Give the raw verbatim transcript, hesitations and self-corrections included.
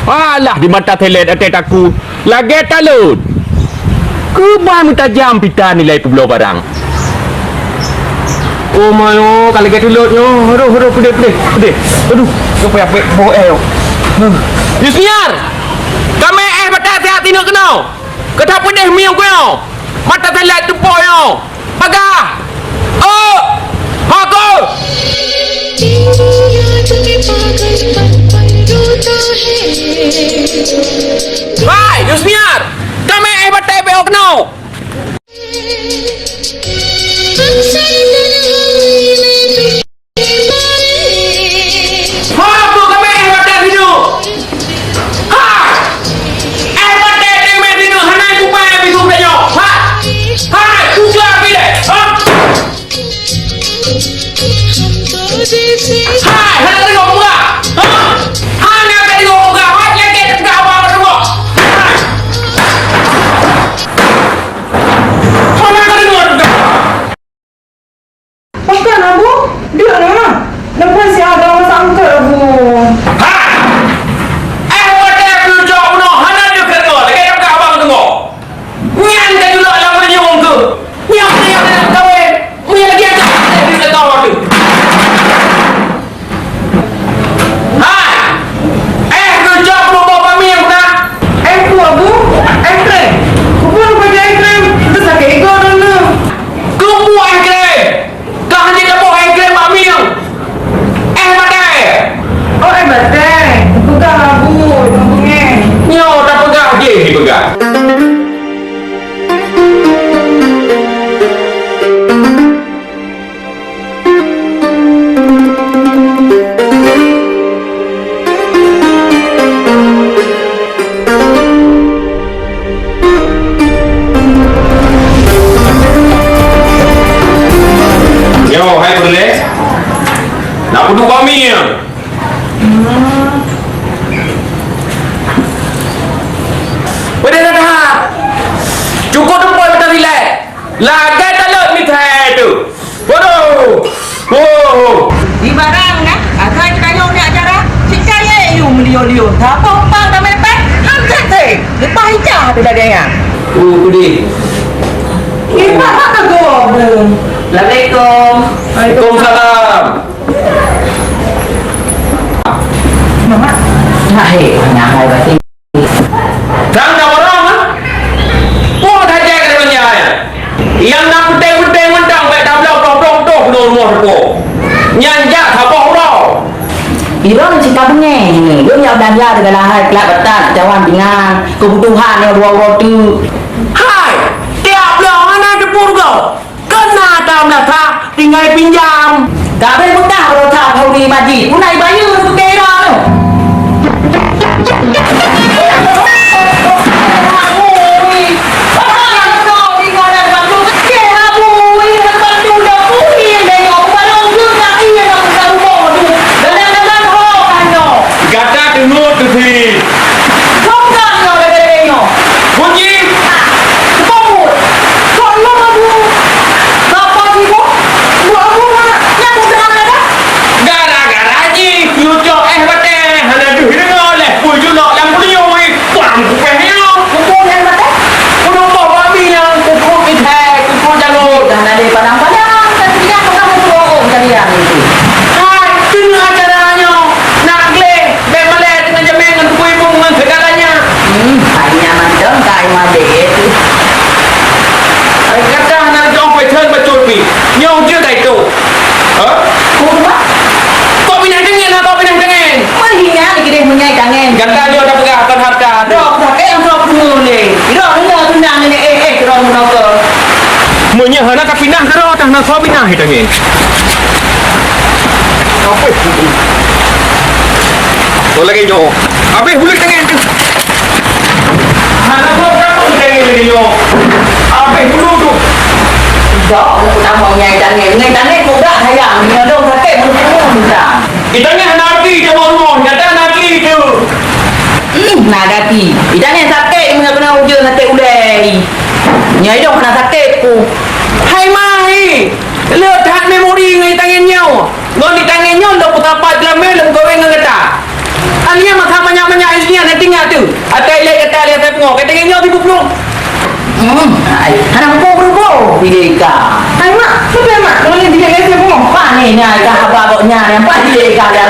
Alah, di mata selet até taku, lagèe talon. Keuban meutajam pita nilai peubloe barang. Oh, mayo, ka lagèe tulôt nyoe. Aduh, aduh, peudeh, peudeh, peudeh. Aduh, nyoe payah pek boh eh, nyoe. Huh. Yusniar! Kamé eh batèe siat tinoe keunoe. Ka tapeudeh mieng keunoe. Mata selet teupoh nyoe. Paga! Oh! Hako! Hai, Yusniar! Kamé eh batèe bèk keunoe! Ha, peue kamé eh batèe sineuk? Ha! Eh batèe teumé sineuk hana kupai bisu tanyoe. Ha! Ha! Kuka pih deh. Ha! Hai, hana teurimong peugah. Ha! Hana teurimong peugah. Hai, nyakét teuka awak teurimong. Hai! Hana teurimong peugah. Pakon, Abu? Deuk na. Leupah siaga masa angkat, Abu. Ha! Eh, watèe keucok bunoe hana deuh keudroe, lagèe nyang ka abang teungoh. Nyan ka julok lam meunyoe keuh. Nyang meunyoe nyang kawén, meunyoe lagèe nyan, lagèe nyan, lagèe nyan. Hai! Eh, keucok bunoe bak mieng na. Eh, peue, Abu? Eh, krém. Peue, peue, eh, krém? Itu sakét igoe droeneuh. Keupeue eh krém? Ka hana taboh eh krém bak mieng. Eh batèe. Oh, eh batèe. Peugah Abu, peugah. Nyoe tapeugah jih dipeugah. Nyoe, hai peureulèe. Nak peuduek bami nyoe. Peudeh that-that. Cukôp teumpat meuteuri lé. Lagèe taleuet mithai teuh. Waduh! Woh! Di barang na, asai geutanyoe ngon acara, cit kayèe yue meuliyô-liyô. Saboh pang tamè pèh, han sép-sép. Leupah ija teuh lagèe nyan. Oh, peudeh. Ipak hak ka gob. Assalamualaikum. Waalaikumsalam. Mak. Nah, hei, nah, hai, batin. Sang dah barang, ha? Peue saja keu donya, ya? Nyang na peuténg-peuténg mantong bèk tabloe ploh-ploh toh keunoe rumoh teuko. Nyan jak saboh uroe. Droeneuh cit ka beungèh nyoe. Lôn nyang dan ya teuga lahai keulat batat cawan pingan. Keubutuhan nyoe dua uroe teuk. Hai, tiep bloe hana teupeu rugoe. Keunan tam rasa tinggai pinjam. Ka abéh peugah rasa Fauzi Majid, puna ibayeue seukira tu. Gata teungeut keusi. Bukan nyoe lagèe-lagèe nyoe. Bunyi. Kok lôn Abu? Sapa sih, Bu? Bu Abu, Mak. Nyan bukan ada. Gara-gara jih, yue cok éh batèe, hana deuh deungoe lé, pui julok lam buleuen, kuang kupéh nyoe. Kuku nyang batèe? Kudu poh babi nyang kuku mithai, kuku jalôt. Dah nadé padang-padang, tapi dia pegang kuku, oh, jadi yang itu. Hai, keuneuk acara nyoe, nak gleh. Bèk malèe teungoh jamèe ngon teupeu imeum ngon seugalanya. Hmm, hai nyan mantong ka ai madé tu. Ai kata hana lagèe ong peutheun bacut pih. Nyoe ujeuen ka itu. Ha? Kok pinah tangen, kok pinah tangen? Meuhina dikideh meunyoe tangen. Gata nyoe tapeugah kon hareuta. Droe sakét nyang droe peue lé. Droe deungoe tunang nyoe, eh, eh, droe meunoe. Meunyoe hana tapinah keudroe, tah na soe pinah tangen. Apa? Soe lagèe nyoe. Habéh buleuen tangen teuh. Hana soe kamoe tangen lagèe nyoe. Habéh buleuen tu. Dok, aku tak mau nyai tangen. Nyai tangen kok gak sayang. Nyoe dong sakét, mau minta. Di tangen hana arti, dia mau rumoh. Nyata hana arti tu. Hmm, na gaki. Di tangen sakét, meunyoe keunoe ujeuen sakét ulèe. Nyai dong hana sakét ku. Hai mai. Le that memori ngon di tangen nyoe. Ngon di tangen nyoe lôn peusapat lom lôn kawén ngon gata. Nyan masa manyak-manyak nyan, nanti ngat tu. Atai lé kata lé saya pungo. Kata nyoe bi bublu. Hmm, ai, hana muka berubah. Bila ka. Hai, Mak, kenapa, Mak? Kalau dia bilang saya pungo. Pané nyan ka haba bak nyan, yang pané ka dia.